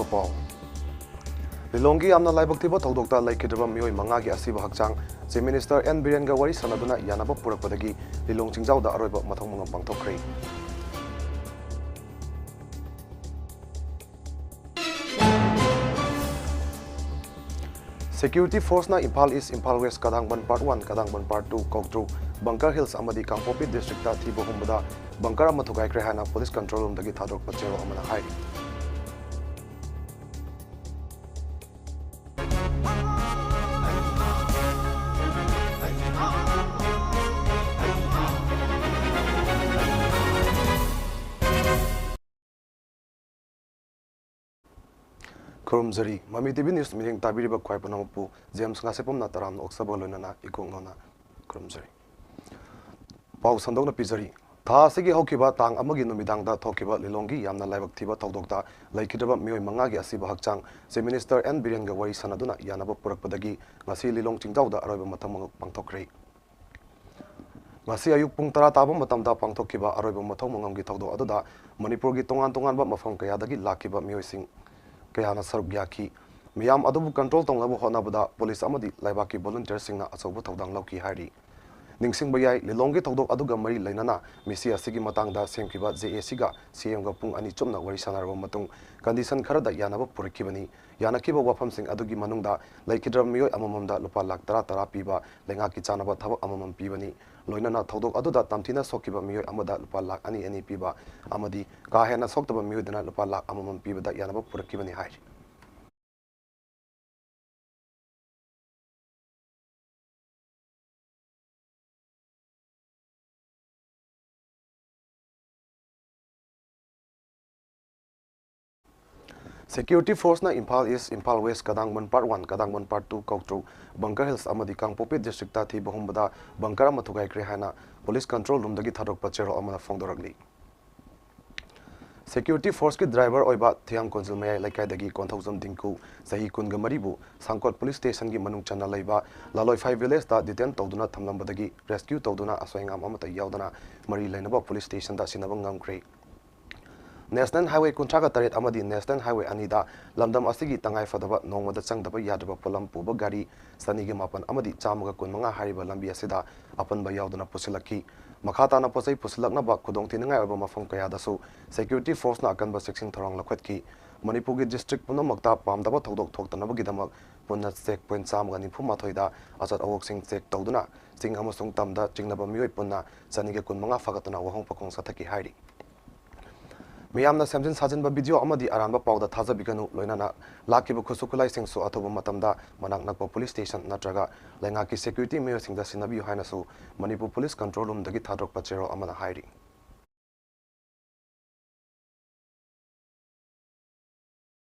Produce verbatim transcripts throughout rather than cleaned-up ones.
ꯄꯥꯎ꯫ ꯂꯤꯂꯣꯡꯒꯤ ꯌꯥꯝꯅ ꯂꯥꯏꯕꯛ ꯊꯤꯕ ꯊꯧꯗꯣꯛꯇ ꯂꯩꯈꯤꯗ꯭ꯔꯕ ꯃꯤꯑꯣꯏ ꯃꯉꯥꯒꯤ ꯑꯁꯤꯕ ꯍꯛꯆꯥꯡ ꯆꯤꯐ ꯃꯤꯅꯤꯁꯇꯔ ꯑꯦꯟ ꯕꯤꯔꯦꯟꯒ ꯋꯥꯔꯤ ꯁꯥꯟꯅꯗꯨꯅ ꯌꯥꯅꯕ ꯄꯨꯔꯛꯄꯗꯒꯤ ꯂꯤꯂꯣꯡ ꯆꯤꯡꯖꯥꯎꯗ ꯑꯔꯣꯏꯕ ꯃꯊꯧ ꯃꯉꯝ ꯄꯥꯡꯊꯣꯛꯈ꯭ꯔꯦ꯫ ꯁꯦꯀ꯭ꯌꯨꯔꯤꯇꯤ ꯐꯣꯔꯁꯅ Imphal east, Imphal west, Kadangband part one, Kadangband part two, Koutruk, bunker hills ꯑꯃꯗꯤ ꯀꯥꯡꯄꯣꯛꯄꯤ ꯗꯤꯁꯇ꯭ꯔꯤꯛꯇ ꯊꯤꯕ ꯍꯨꯝꯕꯗ ꯕꯪꯀꯔ ꯑꯃ ꯊꯨꯒꯥꯏꯈ꯭ꯔꯦ ꯍꯥꯏꯅ ꯄꯨꯂꯤꯁ ꯀꯟꯇ꯭ꯔꯣꯜ ꯔꯨꯝꯗꯒꯤ ꯊꯥꯗꯣꯔꯛꯄ ꯆꯦꯔꯣꯜ ꯑꯃꯅ ꯍꯥꯏꯔꯤ꯫ ꯈꯨꯔꯨꯝꯖꯔꯤ꯫ ꯃꯃꯤ ꯇꯤ ꯚꯤ ꯅ꯭ꯌꯨꯁ ꯃꯤꯠꯌꯦꯡ ꯇꯥꯕꯤꯔꯤꯕ ꯈ꯭ꯋꯥꯏ ꯄꯨꯝꯅꯃꯛꯄꯨ ꯖꯦꯝꯁ ꯉꯥꯁꯦꯞꯄꯝꯅ ꯇꯔꯥꯝꯅ ꯑꯣꯛꯆꯕꯒ ꯂꯣꯏꯅꯅ ꯏꯀꯣꯛ ꯅꯧꯅ ꯈꯨꯔꯨꯝꯖꯔꯤ꯫ ꯄꯥꯎ ꯁꯟꯗꯣꯛꯅ ꯄꯤꯖꯔꯤ꯫ ꯊꯥ ꯑꯁꯤꯒꯤ ꯍꯧꯈꯤꯕ ꯇꯥꯡ ꯑꯃꯒꯤ ꯅꯨꯃꯤꯗꯥꯡꯗ ꯊꯣꯛꯈꯤꯕ ꯂꯤꯂꯣꯡꯒꯤ ꯌꯥꯝꯅ ꯂꯥꯏꯕꯛ ꯊꯤꯕ ꯊꯧꯗꯣꯛꯇ ꯂꯩꯈꯤꯗ꯭ꯔꯕ ꯃꯤꯑꯣꯏ ꯃꯉꯥꯒꯤ ꯑꯁꯤꯕ ꯍꯛꯆꯥꯡ ꯆꯤꯐ ꯃꯤꯅꯤꯁꯇꯔ ꯑꯦꯟ ꯕꯤꯔꯦꯟꯒ ꯋꯥꯔꯤ ꯁꯥꯟꯅꯗꯨꯅ ꯌꯥꯅꯕ ꯄꯨꯔꯛꯄꯗꯒꯤ ꯉꯁꯤ ꯂꯤꯂꯣꯡ ꯆꯤꯡꯖꯥꯎꯗ ꯑꯔꯣꯏꯕ ꯃꯊꯧ ꯃꯉꯝ ꯄꯥꯡꯊꯣꯛꯈ꯭ꯔꯦ꯫ ꯉꯁꯤ ꯑꯌꯨꯛ ꯄꯨꯡ ꯇꯔꯥ ꯇꯥꯕ ꯃꯇꯝꯗ ꯄꯥꯡꯊꯣꯛꯈꯤꯕ ꯑꯔꯣꯏꯕ ꯃꯊꯧ ꯃꯉꯝꯒꯤ ꯊꯧꯗꯣꯛ ꯑꯗꯨꯗ ꯃꯅꯤꯄꯨꯔꯒꯤ ꯇꯣꯉꯥꯟ ꯇꯣꯉꯥꯟꯕ ꯃꯐꯝ ꯀꯌꯥꯗꯒꯤ ꯂꯥꯛꯈꯤꯕ ꯃꯤꯑꯣꯏꯁꯤꯡ ꯀꯌꯥꯅ ꯁꯔꯨꯛ ꯌꯥꯈꯤ꯫ ꯃꯤꯌꯥꯝ ꯑꯗꯨꯕꯨ ꯀꯟꯇ꯭ꯔꯣꯜ ꯇꯧꯅꯕ ꯍꯣꯠꯅꯕꯗ ꯄꯨꯂꯤꯁ ꯑꯃꯗꯤ ꯂꯩꯕꯥꯛꯀꯤ ꯚꯣꯂꯨꯟꯇꯤꯌꯔꯁꯤꯡꯅ ꯑꯆꯧꯕ ꯊꯧꯗꯥꯡ ꯂꯧꯈꯤ ꯍꯥꯏꯔꯤ꯫ ꯅꯤꯡꯁꯤꯡꯕ ꯌꯥꯏ, ꯂꯤꯂꯣꯡꯒꯤ ꯊꯧꯗꯣꯛ ꯑꯗꯨꯒ ꯃꯔꯤ ꯂꯩꯅꯅ ꯃꯤꯁꯤ ꯑꯁꯤꯒꯤ ꯃꯇꯥꯡꯗ ꯁꯦꯝꯈꯤꯕ ꯖꯦ ꯑꯦ ꯁꯤꯒ ꯁꯤ ꯑꯦꯝꯒ ꯄꯨꯡ ꯑꯅꯤ ꯆꯨꯞꯅ ꯋꯥꯔꯤ ꯁꯥꯟꯅꯔꯕ ꯃꯇꯨꯡ ꯀꯟꯗꯤꯁꯟ ꯈꯔꯗ ꯌꯥꯅꯕ ꯄꯨꯔꯛꯈꯤꯕꯅꯤ꯫ ꯌꯥꯅꯈꯤꯕ ꯋꯥꯐꯝꯁꯤꯡ ꯑꯗꯨꯒꯤ ꯃꯅꯨꯡꯗ ꯂꯩꯈꯤꯗ꯭ꯔꯕ ꯃꯤꯑꯣꯏ ꯑꯃꯃꯝꯗ ꯂꯨꯄꯥ ꯂꯥꯈ ꯇꯔꯥ ꯇꯔꯥ ꯄꯤꯕ, ꯂꯩꯉꯥꯛꯀꯤ ꯆꯥꯅꯕ ꯊꯕꯛ ꯑꯃꯃꯝ ꯄꯤꯕꯅꯤ꯫ ꯂꯣꯏꯅꯅ ꯊꯧꯗꯣꯛ ꯑꯗꯨꯗ ꯇꯝꯊꯤꯅ ꯁꯣꯛꯈꯤꯕ ꯃꯤꯑꯣꯏ ꯑꯃꯗ ꯂꯨꯄꯥ ꯂꯥꯈ ꯑꯅꯤ ꯑꯅꯤ ꯄꯤꯕ ꯑꯃꯗꯤ ꯀꯥ ꯍꯦꯟꯅ ꯁꯣꯛꯇꯕ ꯃꯤꯑꯣꯏꯗꯅ ꯂꯨꯄꯥ ꯂꯥꯈ ꯑꯃꯃꯝ ꯄꯤꯕꯗ ꯌꯥꯅꯕ ꯄꯨꯔꯛꯈꯤꯕꯅꯤ ꯍꯥꯏꯔꯤ꯫ ꯁꯦꯀ꯭ꯌꯨꯔꯤꯇꯤ ꯐꯣꯔꯁꯅ Imphal east, Imphal west, Kadangband part one, Kadangband part two, Koutruk, bunker hills ꯑꯃꯗꯤ ꯀꯥꯡꯄꯣꯛꯄꯤ ꯗꯤꯁꯇ꯭ꯔꯤꯛꯇ ꯊꯤꯕ ꯍꯨꯝꯕꯗ ꯕꯪꯀꯔ ꯑꯃ ꯊꯨꯒꯥꯏꯈ꯭ꯔꯦ ꯍꯥꯏꯅ ꯄꯨꯂꯤꯁ ꯀꯟꯇ꯭ꯔꯣꯜ ꯔꯨꯝꯗꯒꯤ ꯊꯥꯗꯣꯔꯛꯄ ꯆꯦꯔꯣꯜ ꯑꯃꯅ ꯐꯣꯡꯗꯣꯔꯛꯂꯤ꯫ ꯁꯦꯀ꯭ꯌꯨꯔꯤꯇꯤ ꯐꯣꯔꯁꯀꯤ ꯗ꯭ꯔꯥꯏꯚꯔ ꯑꯣꯏꯕ ꯊꯤꯌꯥꯝ ꯀꯣꯟꯖꯤꯜ ꯃꯌꯥꯏ ꯂꯩꯀꯥꯏꯗꯒꯤ ꯀꯣꯟꯊꯧꯖꯝ ꯗꯤꯡꯀꯨ, ꯆꯍꯤ ꯀꯨꯟꯒ ꯃꯔꯤꯕꯨ ꯁꯥꯡꯀꯣꯠ ꯄꯨꯂꯤꯁ ꯁ꯭ꯇꯦꯁꯟꯒꯤ ꯃꯅꯨꯡ ꯆꯟꯅ ꯂꯩꯕ ꯂꯥꯂꯣꯏꯐꯥꯏ ꯚꯤꯂꯦꯖꯇ ꯗꯤꯇꯦꯟ ꯇꯧꯗꯨꯅ ꯊꯝꯂꯝꯕꯗꯒꯤ ꯔꯦꯁꯀ꯭ꯌꯨ ꯇꯧꯗꯨꯅ ꯑꯁꯣꯏ ꯑꯉꯥꯝ ꯑꯃꯠꯇ ꯌꯥꯎꯗꯅ ꯃꯔꯤ ꯂꯩꯅꯕ ꯄꯨꯂꯤꯁ ꯁ꯭ꯇꯦꯁꯟꯗ ꯁꯤꯟꯅꯕ ꯉꯝꯈ꯭ꯔꯦ꯫ National Highway ꯀꯨꯟꯊ꯭ꯔꯥꯒ ꯇꯔꯦꯠ ꯑꯃꯗꯤ National Highway ꯑꯅꯤꯗ ꯂꯝꯗꯝ ꯑꯁꯤꯒꯤ ꯇꯉꯥꯏ ꯐꯗꯕ ꯅꯣꯡꯃꯗ ꯆꯪꯗꯕ ꯌꯥꯗ꯭ꯔꯕ ꯄꯣꯠꯂꯝ ꯄꯨꯕ ꯒꯥꯔꯤ ꯆꯅꯤꯒ ꯃꯥꯄꯟ ꯑꯃꯗꯤ ꯆꯥꯝꯃꯒ ꯀꯨꯟꯃꯉꯥ ꯍꯥꯏꯔꯤꯕ ꯂꯝꯕꯤ ꯑꯁꯤꯗ ꯑꯄꯟꯕ ꯌꯥꯎꯗꯅ ꯄꯨꯁꯤꯜꯂꯛꯈꯤ꯫ ꯃꯈꯥ ꯇꯥꯅ ꯄꯣꯠꯆꯩ ꯄꯨꯁꯤꯜꯂꯛꯅꯕ ꯈꯨꯗꯣꯡꯊꯤꯅꯤꯡꯉꯥꯏ ꯑꯣꯏꯕ ꯃꯐꯝ ꯀꯌꯥꯗꯁꯨ security forceꯅ ꯑꯀꯟꯕ ꯆꯦꯛꯁꯤꯟ ꯊꯧꯔꯥꯡ ꯂꯧꯈꯠꯈꯤ꯫ ꯃꯅꯤꯄꯨꯔꯒꯤ district ꯄꯨꯝꯅꯃꯛꯇ ꯄꯥꯝꯗꯕ ꯊꯧꯗꯣꯛ ꯊꯣꯛꯇꯅꯕꯒꯤꯗꯃꯛ ꯄꯨꯟꯅ check point ꯆꯥꯝꯃꯒ ꯅꯤꯐꯨ ꯃꯥꯊꯣꯏꯗ ꯑꯆꯠ ꯑꯋꯣꯛꯁꯤꯡ check ꯇꯧꯗꯨꯅ ꯆꯤꯡ ꯑꯃꯁꯨꯡ ꯇꯝꯗ ꯆꯤꯡꯅꯕ ꯃꯤꯑꯣꯏ ꯄꯨꯟꯅ ꯆꯅꯤꯒ ꯀꯨꯟꯃꯉꯥ ꯐꯥꯒꯠꯇꯨꯅ ꯋꯥꯍꯣꯡ ꯄꯥꯈꯣꯡ ꯆꯠꯊꯈꯤ ꯍꯥꯏꯔꯤ꯫ ꯃꯤꯌꯥꯝꯅ ꯁꯦꯝꯖꯤꯟ ꯁꯥꯖꯤꯟꯕ video ꯑꯃꯗꯤ ꯑꯔꯥꯟꯕ ꯄꯥꯎꯗ ꯊꯥꯖꯕꯤꯒꯅꯨ, ꯂꯣꯏꯅꯅ ꯂꯥꯛꯈꯤꯕ ꯈꯨꯠꯁꯨ ꯈꯨꯠꯂꯥꯏꯁꯤꯡꯁꯨ ꯑꯊꯨꯕ ꯃꯇꯝꯗ ꯃꯅꯥꯛ ꯅꯛꯄ police station ꯅꯠꯇ꯭ꯔꯒ ꯂꯩꯉꯥꯛꯀꯤ security ꯃꯤꯑꯣꯏꯁꯤꯡꯗ ꯁꯤꯟꯅꯕꯤꯌꯨ ꯍꯥꯏꯅꯁꯨ ꯃꯅꯤꯄꯨꯔ Police Control Roomꯗꯒꯤ ꯊꯥꯗꯣꯔꯛꯄ ꯆꯦꯔꯣꯜ ꯑꯃꯅ ꯍꯥꯏꯔꯤ꯫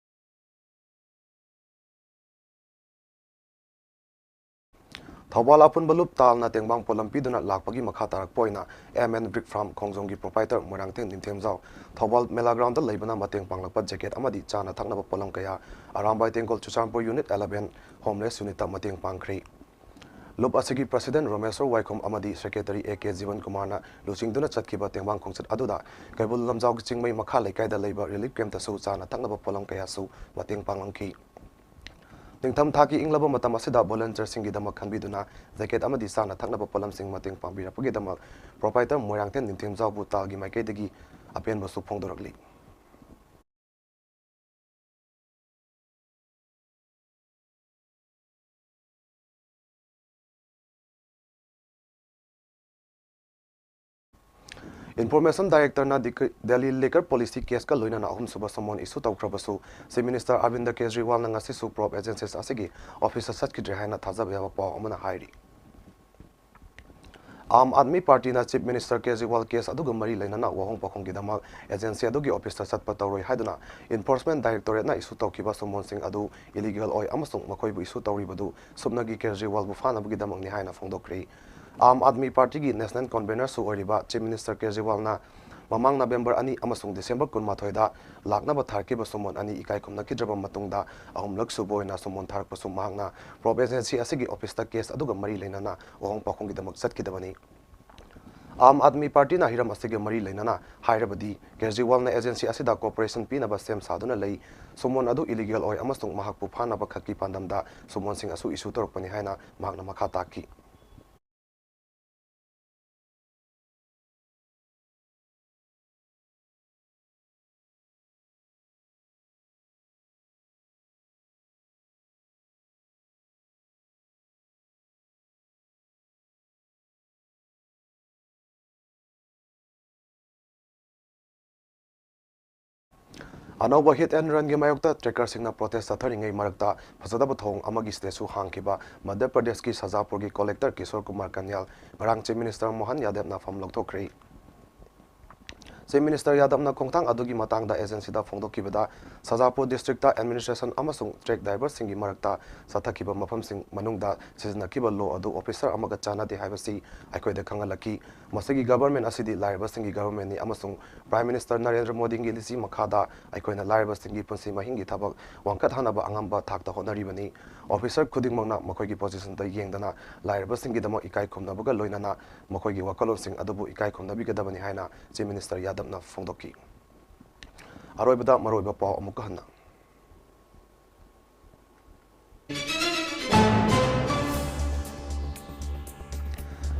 ꯊꯧꯕꯥꯜ ꯑꯄꯨꯟꯕ ꯂꯨꯞ ꯇꯥꯜꯅ ꯇꯦꯡꯕꯥꯡ ꯄꯣꯠꯂꯝ ꯄꯤꯗꯨꯅ ꯂꯥꯛꯄꯒꯤ ꯃꯈꯥ ꯇꯥꯔꯛꯄ ꯑꯣꯏꯅ M N Brick Farm ꯈꯣꯡꯖꯣꯝꯒꯤ proprietor Moirangthem ꯅꯤꯡꯊꯦꯝꯖꯥꯎ Thoubal ꯃꯦꯂꯥ groundꯗ ꯂꯩꯕꯅ ꯃꯇꯦꯡ ꯄꯥꯡꯂꯛꯄ jacket ꯑꯃꯗꯤ ꯆꯥꯅ ꯊꯛꯅꯕ ꯄꯣꯠꯂꯝ ꯀꯌꯥ Arambai ꯇꯦꯡꯒꯣꯜ Churachandpur unit eleven homeless unitꯇ ꯃꯇꯦꯡ ꯄꯥꯡꯈ꯭ꯔꯤ꯫ ꯂꯨꯞ ꯑꯁꯤꯒꯤ president ꯔꯣꯃꯦꯁꯣꯔ ꯋꯥꯏꯈꯣꯝ ꯑꯃꯗꯤ secretary A K ꯖꯤꯕꯟ ꯀꯨꯃꯥꯔꯅ ꯂꯨꯆꯤꯡꯗꯨꯅ ꯆꯠꯈꯤꯕ ꯇꯦꯡꯕꯥꯡ ꯈꯣꯡꯆꯠ ꯑꯗꯨꯗ ꯀꯩꯕꯨꯜ ꯂꯝꯖꯥꯎꯒꯤ ꯆꯤꯡꯃꯩ ꯃꯈꯥ ꯂꯩꯀꯥꯏꯗ ꯂꯩꯕ relief campꯇꯁꯨ ꯆꯥꯅ ꯊꯛꯅꯕ ꯄꯣꯠꯂꯝ ꯀꯌꯥꯁꯨ ꯃꯇꯦꯡ ꯄꯥꯡꯂꯝꯈꯤ꯫ ꯅꯤꯡꯊꯝ ꯊꯥꯒꯤ ꯏꯪꯂꯕ ꯃꯇꯝ ꯑꯁꯤꯗ volunteerꯁꯤꯡꯒꯤꯗꯃꯛ ꯈꯟꯕꯤꯗꯨꯅ jacket ꯑꯃꯗꯤ ꯆꯥꯅ ꯊꯛꯅꯕ ꯄꯣꯠꯂꯝꯁꯤꯡ ꯃꯇꯦꯡ ꯄꯥꯡꯕꯤꯔꯛꯄꯒꯤꯗꯃꯛ proprietor ꯃꯣꯏꯔꯥꯡꯊꯦꯝ ꯅꯤꯡꯊꯦꯝꯖꯥꯎꯕꯨ ꯇꯥꯜꯒꯤ ꯃꯥꯏꯀꯩꯗꯒꯤ ꯑꯄꯦꯟꯕꯁꯨ ꯐꯣꯡꯗꯣꯔꯛꯂꯤ꯫ Information Directorꯅ ꯗꯤꯀ-, Delhi liquor policy caseꯀ ꯂꯣꯏꯅꯅ ꯑꯍꯨꯝꯁꯨꯕ summon issue ꯇꯧꯈ꯭ꯔꯕꯁꯨ, Chief Minister Arvind Kejriwalꯅ ꯉꯁꯤꯁꯨ probe agencies ꯑꯁꯤꯒꯤ officeꯇ ꯆꯠꯈꯤꯗ꯭ꯔꯦ ꯍꯥꯏꯅ ꯊꯥꯖꯕ ꯌꯥꯕ ꯄꯥꯎ ꯑꯃꯅ ꯍꯥꯏꯔꯤ꯫ Aam Aadmi ꯄꯥꯔꯇꯤꯅ Chief Minister ꯀꯦꯖ꯭ꯔꯤꯋꯥꯜ case ꯑꯗꯨꯒ ꯃꯔꯤ ꯂꯩꯅꯅ ꯋꯥꯍꯣꯡ ꯄꯥꯎꯈꯨꯝꯒꯤꯗꯃꯛ agency ꯑꯗꯨꯒꯤ officeꯇ ꯆꯠꯄ ꯇꯧꯔꯣꯏ ꯍꯥꯏꯗꯨꯅ Enforcement Directorateꯅ issue ꯇꯧꯈꯤꯕ summonꯁꯤꯡ ꯑꯗꯨ illegal ꯑꯣꯏ ꯑꯃꯁꯨꯡ ꯃꯈꯣꯏꯕꯨ issue ꯇꯧꯔꯤꯕꯗꯨ ꯁꯨꯞꯅꯒꯤ ꯀꯦꯖ꯭ꯔꯤꯋꯥꯜꯕꯨ ꯐꯥꯅꯕꯒꯤꯗꯃꯛꯅꯤ ꯍꯥꯏꯅ ꯐꯣꯡꯗꯣꯛꯈ꯭ꯔꯦ꯫ ꯑꯥꯝ ꯑꯥꯗꯃꯤ ꯄꯥꯔꯇꯤꯒꯤ national convenerꯁꯨ ꯑꯣꯏꯔꯤꯕ Chief Minister ꯀꯦꯖ꯭ꯔꯤꯋꯥꯜꯅ ꯃꯃꯥꯡ ꯅꯕꯦꯝꯕꯔ ꯑꯅꯤ ꯑꯃꯁꯨꯡ ꯗꯤꯁꯦꯝꯕꯔ ꯀꯨꯟꯃꯥꯊꯣꯏꯗ ꯂꯥꯛꯅꯕ ꯊꯥꯔꯛꯈꯤꯕ summon ꯑꯅꯤ ꯏꯀꯥꯏ ꯈꯨꯝꯅꯈꯤꯗ꯭ꯔꯕ ꯃꯇꯨꯡꯗ, ꯑꯍꯨꯝꯂꯛ ꯁꯨꯕ ꯑꯣꯏꯅ summon ꯊꯥꯔꯛꯄꯁꯨ ꯃꯍꯥꯛꯅ probe agency ꯑꯁꯤꯒꯤ officeꯇ case ꯑꯗꯨꯒ ꯃꯔꯤ ꯂꯩꯅꯅ ꯋꯥꯍꯣꯡ ꯄꯥꯎꯈꯨꯝꯒꯤꯗꯃꯛ ꯆꯠꯈꯤꯗꯕꯅꯤ꯫ ꯑꯥꯝ ꯑꯥꯗꯃꯤ ꯄꯥꯔꯇꯤꯅ ꯍꯤꯔꯝ ꯑꯁꯤꯒ ꯃꯔꯤ ꯂꯩꯅꯅ ꯍꯥꯏꯔꯕꯗꯤ, ꯀꯦꯖ꯭ꯔꯤꯋꯥꯜꯅ ꯑꯦꯖꯦꯟꯁꯤ ꯑꯁꯤꯗ ꯀꯣꯑꯣꯄꯔꯦꯁꯟ ꯄꯤꯅꯕ ꯁꯦꯝ ꯁꯥꯗꯨꯅ ꯂꯩ, ꯁꯨꯃꯣꯟ ꯑꯗꯨ ꯏꯂꯤꯒꯦꯜ ꯑꯣꯏ ꯑꯃꯁꯨꯡ ꯃꯍꯥꯛꯄꯨ ꯐꯥꯅꯕ ꯈꯛꯀꯤ ꯄꯥꯟꯗꯝꯗ ꯁꯨꯃꯣꯟꯁꯤꯡ ꯑꯁꯨ ꯏꯁꯨ ꯇꯧꯔꯛꯄꯅꯤ ꯍꯥꯏꯅ ꯃꯍꯥꯛꯅ ꯃꯈꯥ ꯇꯥꯈꯤ꯫ ꯑꯅꯧꯕ ꯍꯤꯠ ꯑꯦꯟ ꯔꯟꯒꯤ ꯃꯥꯌꯣꯛꯇ ꯇ꯭ꯔꯦꯀꯔꯁꯤꯡꯅ ꯄ꯭ꯔꯣꯇꯦꯁ ꯆꯠꯊꯔꯤꯉꯩ ꯃꯔꯛꯇ ꯐꯖꯗꯕ ꯊꯧꯑꯣꯡ ꯑꯃꯒꯤ ꯁ꯭ꯇꯦꯆꯨ ꯍꯥꯡꯈꯤꯕ ꯃꯙ꯭ꯌ ꯄ꯭ꯔꯗꯦꯁꯀꯤ ꯁꯖꯥꯄꯨꯔꯒꯤ ꯀꯣꯂꯦꯛꯇꯔ ꯀꯤꯁꯣꯔ ꯀꯨꯃꯥꯔ ꯀꯟꯌꯥꯜ ꯉꯔꯥꯡ ꯆꯤꯐ ꯃꯤꯅꯤꯁꯇꯔ ꯃꯣꯍꯟ ꯌꯥꯗꯕꯅ ꯐꯝ ꯂꯧꯊꯣꯛꯈ꯭ꯔꯦ꯫ ꯆꯤꯐ ꯃꯤꯅꯤꯁꯇꯔ ꯌꯥꯗꯕꯅ ꯈꯣꯡꯊꯥꯡ ꯑꯗꯨꯒꯤ ꯃꯇꯥꯡꯗ ꯑꯦꯖꯦꯟꯁꯤꯗ ꯐꯣꯡꯗꯣꯛꯈꯤꯕꯗ, ꯁꯖꯥꯄꯨꯔ ꯗꯤꯁꯇ꯭ꯔꯤꯛꯇ ꯑꯦꯗꯃꯤꯅꯤꯁꯇ꯭ꯔꯦꯁꯟ ꯑꯃꯁꯨꯡ ꯇ꯭ꯔꯦꯛ ꯗ꯭ꯔꯥꯏꯚꯔꯁꯤꯡꯒꯤ ꯃꯔꯛꯇ ꯆꯠꯊꯈꯤꯕ ꯃꯐꯝꯁꯤꯡ ꯃꯅꯨꯡꯗ ꯁꯤꯖꯤꯟꯅꯈꯤꯕ ꯂꯣ ꯑꯗꯨ ꯑꯣꯐꯤꯁꯔ ꯑꯃꯒ ꯆꯥꯟꯅꯗꯦ ꯍꯥꯏꯕꯁꯤ ꯑꯩꯈꯣꯏꯗ ꯈꯪꯍꯜꯂꯛꯈꯤ꯫ ꯃꯁꯤꯒꯤ ꯒꯚꯔꯟꯃꯦꯟꯠ ꯑꯁꯤꯗꯤ ꯂꯥꯏꯔꯕꯁꯤꯡꯒꯤ ꯒꯚꯔꯟꯃꯦꯟꯠꯅꯤ ꯑꯃꯁꯨꯡ ꯄ꯭ꯔꯥꯏꯝ ꯃꯤꯅꯤꯁꯇꯔ ꯅꯔꯦꯟꯗ꯭ꯔ ꯃꯣꯗꯤꯒꯤ ꯂꯤꯆꯤ ꯃꯈꯥꯗ ꯑꯩꯈꯣꯏꯅ ꯂꯥꯏꯔꯕꯁꯤꯡꯒꯤ ꯄꯨꯟꯁꯤ ꯃꯍꯤꯡꯒꯤ ꯊꯕꯛ ꯋꯥꯡꯈꯠꯍꯟꯅꯕ ꯑꯉꯝꯕ ꯊꯥꯛꯇ ꯍꯣꯠꯅꯔꯤꯕꯅꯤ꯫ ꯑꯣꯐꯤꯁꯔ ꯈꯨꯗꯤꯡꯃꯛꯅ ꯃꯈꯣꯏꯒꯤ ꯄꯣꯖꯤꯁꯟꯗ ꯌꯦꯡꯗꯅ ꯂꯥꯏꯔꯕꯁꯤꯡꯒꯤꯗꯃꯛ ꯏꯀꯥꯏ ꯈꯨꯝꯅꯕꯒ ꯂꯣꯏꯅꯅ ꯃꯈꯣꯏꯒꯤ ꯋꯥꯈꯜꯂꯣꯟꯁꯤꯡ ꯑꯗꯨꯕꯨ ꯏꯀꯥꯏ ꯈꯨꯝꯅꯕꯤꯒꯗꯕꯅꯤ ꯍꯥꯏꯅ ꯆꯤꯐ ꯃꯤꯅꯤꯁꯇꯔ ꯌꯥꯗꯕꯅ ꯐꯣꯡꯗꯣꯛꯈꯤ꯫ ꯑꯔꯣꯏꯕꯗ ꯃꯔꯨꯑꯣꯏꯕ ꯄꯥꯎ ꯑꯃꯨꯛꯀ ꯍꯟꯅ꯫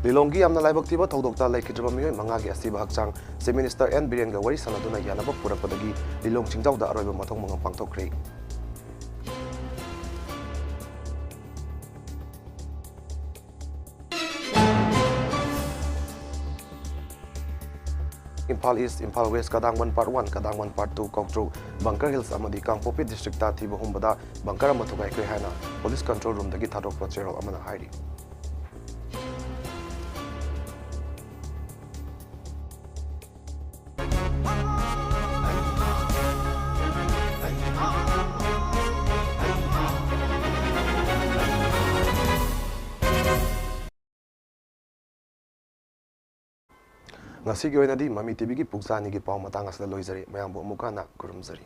ꯂꯤꯂꯣꯡꯒꯤ ꯌꯥꯝꯅ ꯂꯥꯏꯕꯛ ꯊꯤꯕ ꯊꯧꯗꯣꯛꯇ ꯂꯩꯈꯤꯗ꯭ꯔꯕ ꯃꯤꯑꯣꯏ ꯃꯉꯥꯒꯤ ꯑꯁꯤꯕ ꯍꯛꯆꯥꯡ꯫ ꯆꯤꯐ ꯃꯤꯅꯤꯁꯇꯔ ꯑꯦꯟ ꯕꯤꯔꯦꯟꯒ ꯋꯥꯔꯤ ꯁꯥꯟꯅꯗꯨꯅ ꯌꯥꯅꯕ ꯄꯨꯔꯛꯄꯗꯒꯤ ꯂꯤꯂꯣꯡ ꯆꯤꯡꯖꯥꯎꯗ ꯑꯔꯣꯏꯕ ꯃꯊꯧ ꯃꯉꯝ ꯄꯥꯡꯊꯣꯛꯈ꯭ꯔꯦ꯫ Imphal east, Imphal west, Kadangband part one, Kadangband part two, Koutruk, bunker hills ꯑꯃꯗꯤ ꯀꯥꯡꯄꯣꯛꯄꯤ ꯗꯤꯁꯇ꯭ꯔꯤꯛꯇ ꯊꯤꯕ ꯍꯨꯝꯕꯗ ꯕꯪꯀꯔ ꯑꯃ ꯊꯨꯒꯥꯏꯈ꯭ꯔꯦ ꯍꯥꯏꯅ ꯄꯨꯂꯤꯁ ꯀꯟꯇ꯭ꯔꯣꯜ ꯔꯨꯝꯗꯒꯤ ꯊꯥꯗꯣꯛꯄ ꯆꯦꯔꯣꯜ ꯑꯃꯅ ꯍꯥꯏꯔꯤ꯫ ꯉꯁꯤꯒꯤ ꯑꯣꯏꯅꯗꯤ ꯃꯃꯤ ꯇꯤꯚꯤꯒꯤ ꯄꯨꯡꯖꯥꯅꯤꯒꯤ ꯄꯥꯎ ꯃꯇꯥꯡ ꯑꯁꯤꯗ ꯂꯣꯏꯖꯔꯦ꯫ ꯃꯌꯥꯝꯕꯨ ꯑꯃꯨꯛ ꯍꯟꯅ ꯈꯨꯔꯨꯝꯖꯔꯤ꯫